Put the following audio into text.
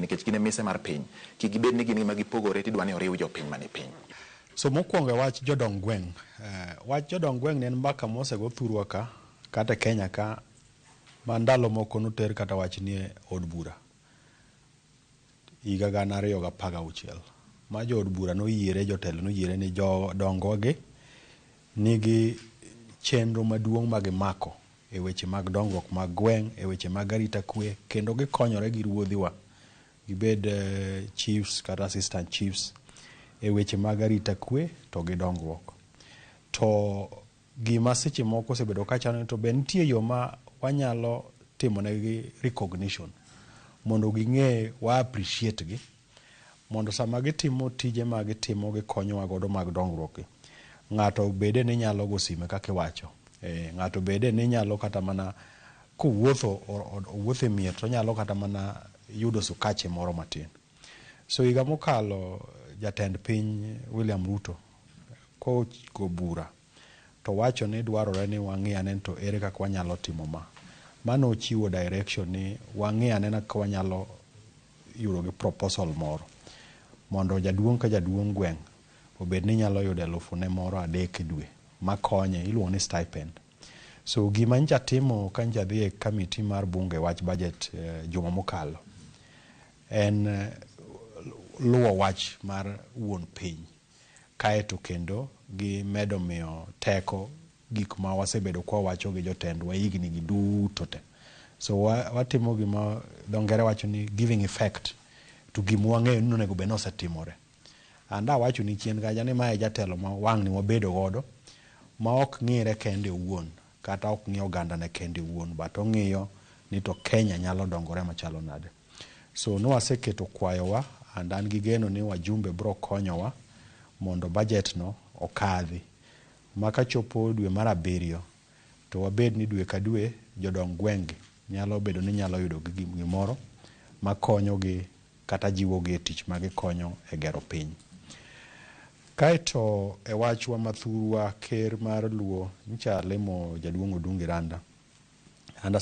Nikech gin e mise mar piny, kik gibed ni gin gima gipogore tidwa ni oriw jopiny mane piny. So mokwongo e wach jodong gweng', wach jodong gweng' ne en mbaka mosego thurwa ka kata e Kenya ka ma ndalo moko noter kata wach ni e od bura higa 2016 ma jood bura noyiere, jotelo noyiere ni jodongo gi nigi chenro maduong' ma gimako e weche mag dongruok mag gweng', e weche mag arita kwe, kendo gikonyore gi ruodhiwa, gibed chiefs kata assistant chiefs, e weche mag arita kwe to gi dongruok. To gima seche moko osebedo ka chando ni to be nitie yo ma wanyalo timonegi recognition mondo ging'e wa appreciate gi, mondo sama gitimo tije ma gitimo gikonyowa godo mag dongruok gi, ng'ato bede ni nyalo go sime kaka iwacho, ng'ato bede ni nyalo kata mana kowuotho, owuotho e mier, to onyalo kata mana yudo sukache moro matin. So higa mokalo jatend piny William Ruto kogo bura to wacho ni dwarore ni wang'i ane to ere kaka wanyalo timo ma. Mano ochiwo direction ni wang'i anena kaka wanyalo yudo gi proposal moro mondo jaduong' ka jaduong' gweng' obed ni nyalo yudo 3,000 e dwe makonye, iluongo ni stipend. So gima ncha timo ka ncha dhi e committee mar bunge wach budget juma mokalo en luwo wach mar wuon piny, kaeto kendo gi medo miyo teko gik ma wasebedo kwa wacho gi jotendwa higni gi duto te. So watimo gima dho ngere wacho ni giving effect to gima wang'eyo ni onego bed ni osetimore. And awacho ni chien kacha ni mae jatelo ma wang' ni wabedo godo ma ok ng'ire kende owuon kata ok ng'i oganda ne kende owuon, but ong'iyo ni to Kenya nyalo dongore machalo nade. So nwaseketo kwayowa and an gi geno ni wajumbe bro konyowa mondo budget no okadhi ma kachopo dwe mar abiriyo to wabed ni dwe ka dwe jodong gweng' gi nyalo bedo ni nyalo yudo gimoro makonyogi kata jiwogi e tich ma gikonyo e gero piny. Kaeto e wachwa mathurwa, ker mar Luo ncha lemo jaduong' Odungi Randa and